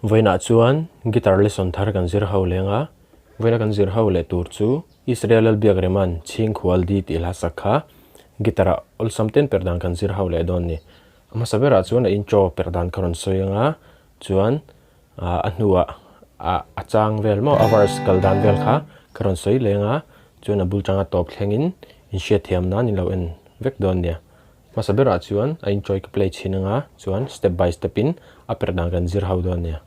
Vawiinah chuan guitar lesson thar kan zir ho leng a, vawiina kan zir ho leh tur chu Israel Lalbiak Rema'n Chhingkhual Di tih hla sak kha guitar ah awlsam ten per dan kan zir ho leh dawn ni. A hmasa berah chuan a intro per dan ka rawn sawi ang a, chuan a hnuah a chang vel maw a verse kal dan vel kha ka rawn sawi leng a, chuan a bul tanga tawp thlengin inhriatthiam nan in lo en vek dawn nia. Hmasa berah chuan a intro ka play chhin anga chuan step by step in a perh dan kan zir ho dawn nia.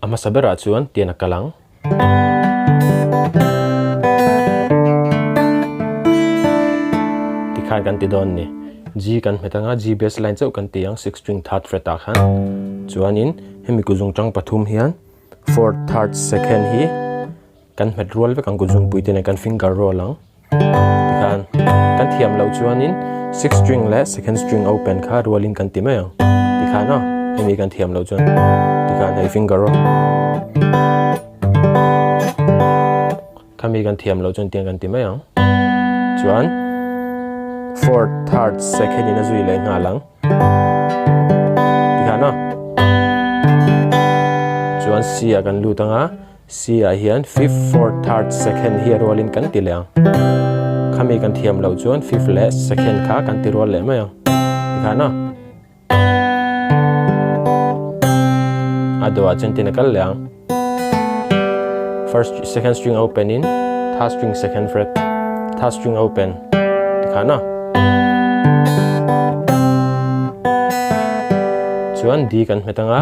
A hmasa berah chuan tian a kal ang. Tikhan kan ti dawn ni. G kan hmet anga G bass line chauh kan ti ang six string third fret ah khan. Chuanin hemi kuzung tang pathum hian fourth, third, second hi Kan hmet rual vek ang kuzungpui te nen kan finger roll ang tikhan kan thiam loh chuanin six string leh second string open kha rualin kan ti mai ang tikhan aw hemi kan thiam loh chuan tikhan hei finger roll khami kan thiam loh chuan tiang kan ti mai ang chuan fourth third second in a zui leh nghal ang. Tikhan aw chuan C ah kan lut anga. C ah hian fifth, fourth, third, second hi a rualin kan ti leh ang. Khami kan thiam loh chuan fifth leh second kha kan ti rual leh mai ang. Tikhan a. A dawhah chuan tin a kal leh ang. First, second string open in third string second fret, third string open. Tikhan a. Chuan D kan hmet anga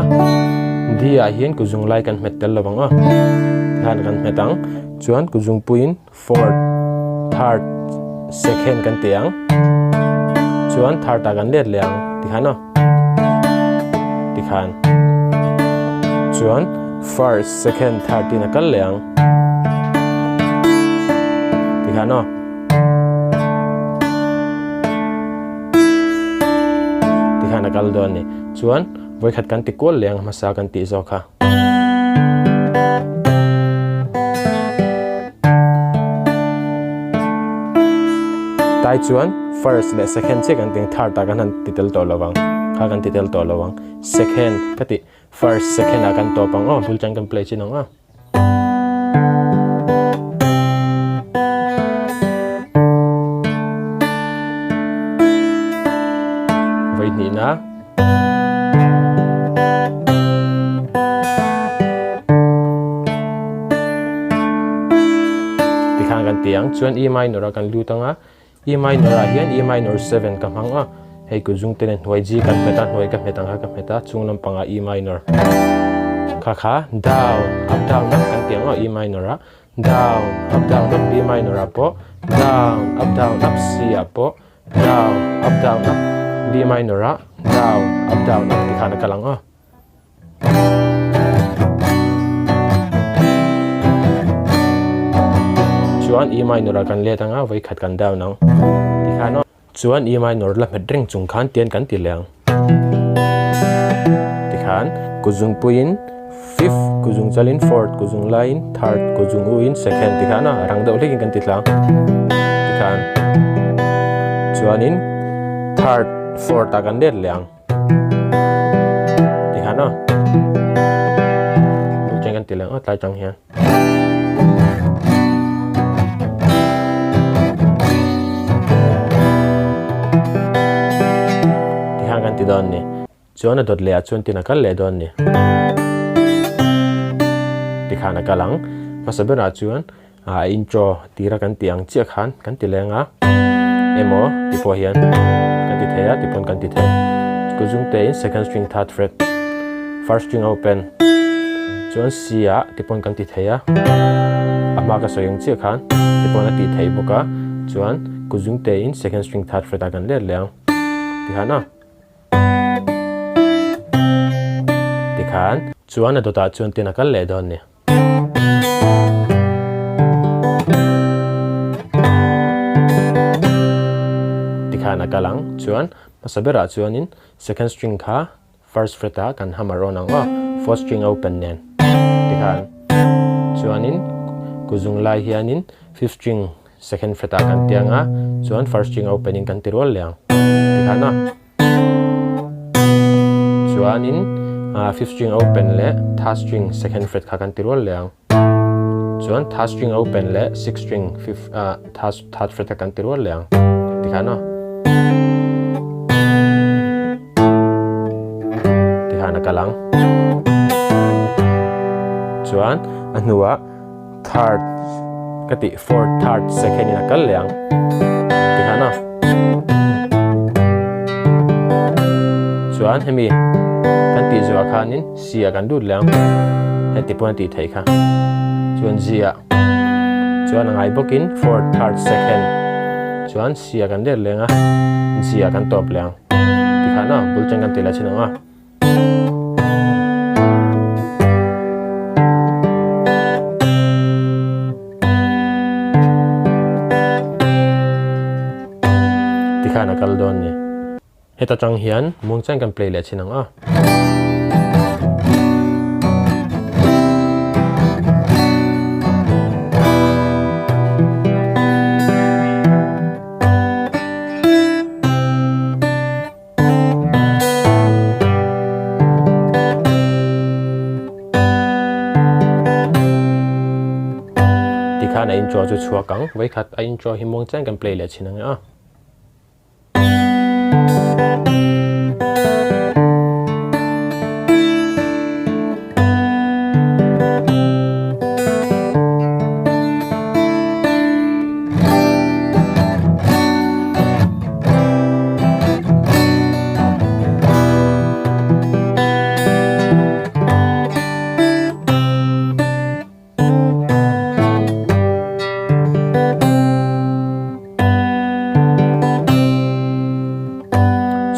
D ah hian kuzung lai kan hmet tel lovang a tikhan kan hmet ang chuan kuzung puiin fourth third second kan ti ang chuan third ah kan let leh ang tikhan aw tikhan chuan first second third tin a kal leh ang tikhan aw. Tikhan a kal dawn a ni. Chuan vawikhat kan ti kual leh ang hmasa kan tih zawk kha. Tai chuan first leh second chiah kan ti ang third ah kan han ti tel tawh lo ang. Kha kan ti tel tawh lo ang. Second ka ti first second ah kan tawp ang aw bul tan kan play chin ang aw. Vawihnihna Tikhan kan ti ang chuan E minor a kan lut anga E minor ah hian E minor 7 ka hmang a, hei kut zung te nen hnuai G kan hmet a, hnuai ka hmet ang kha ka hmet a, chung lampangah E minor kha kha down up down up kan tih ang aw E minor ah down up down up B minor ah pawh down up down up C ah pawh down up down up B minor ah down up down up tikhan a kal ang aw. Chuan E minor ah kan let anga vawi khat kan down ang tikhan aw. Chuan E minor la hmet reng chung khan tian kan ti leh ang tikhan kuzung puiin fifth kuzung chalin fourth kuzung laiin third kuzung uin second tikhan a rang deuh hlekin kan ti tlang tikhan chuanin third fourth ah kan let leh ang. Tikhan aw. Cheng kan ti leh aw tlai chang hian. Tikhan kan ti dawn ni. Chuan a dawt leh ah chuan tin a kal leh dawn ni. Tikhan a kal ang. Hmasa berah chuan a intro tira kan tih ang chiah khan kan ti leng a emaw ti pawh hian kan ti thei a ti pawn kan ti thei kuzung te in second string third fret first string open chuan C ah ti pawn kan ti thei a a hma ka sawi ang chiah khan ti pawn a tih theih bawk a chuan kuzung te in second string third fret ah kan let leh ang tikhan a tikhan chuan a dawtah chuan tin a kal leh dawn a ni. Tikhan a kal ang. Chuan hmasa berah chuanin second string kha first fret ah kan hammer on ang aw, fourth string open nen tikhan. Chuanin kuzung lai hianin fifth string second fret ah kan tiang a, chuan first string open in kan ti rual leh ang tikhan a. Chuanin fifth string open leh third string second fret kha kan ti rual leh ang. Chuan third string open leh sixth string fifth third third fret kha kan ti rual leh ang tikhan aw. Tikhan a kal ang. Chuan a hnuah third ka tih fourth third second in a kal leh ang tikhan a. Chuan hemi kan tih zuah khanin C ah kan lut leh ang heti pawn a tih theih kha chuan G ah chuan a ngai bawkin fourth third second chuan C ah kan let leh ang a G ah kan tawp leh ang tikhan a bul chen kan tih leh chin ang a. Tikhan a kal dawn ni. Heta tang hian muangchang kan play leh chin ang a. Tikhan a intro chu chhuak ang. Vawikhat a intro hi muangchang kan play leh chhin ang e a.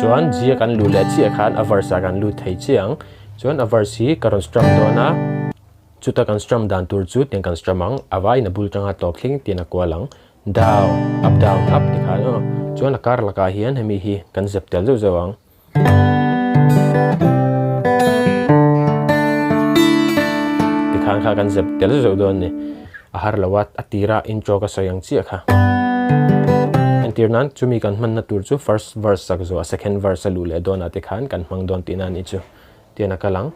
Chuan G a kan luh leh chiah khan a verse ah kan lut thei chiah ang. Chuan a verse hi ka rawn strum dawn a. Chuta kan strum dan tur chu tiang kan strum ang, a vaiin a bul tanga tawp thleng tiin a kual ang. Down, up down up ti khan aw. Chuan a kar lakah hian hemi hi kan zep tel zeuh zeuh ang. Ti khan kha kan zep tel zeuh zeuh dawn a ni. A har lo a, a tira intro ka sawi ang chiah kha. Entir nan chumi kan hmanna tur chu first verse sak zawh a second verse a luh leh dawnah te khan kan hmang dawn tihna a nih chu. Tian a kal ang.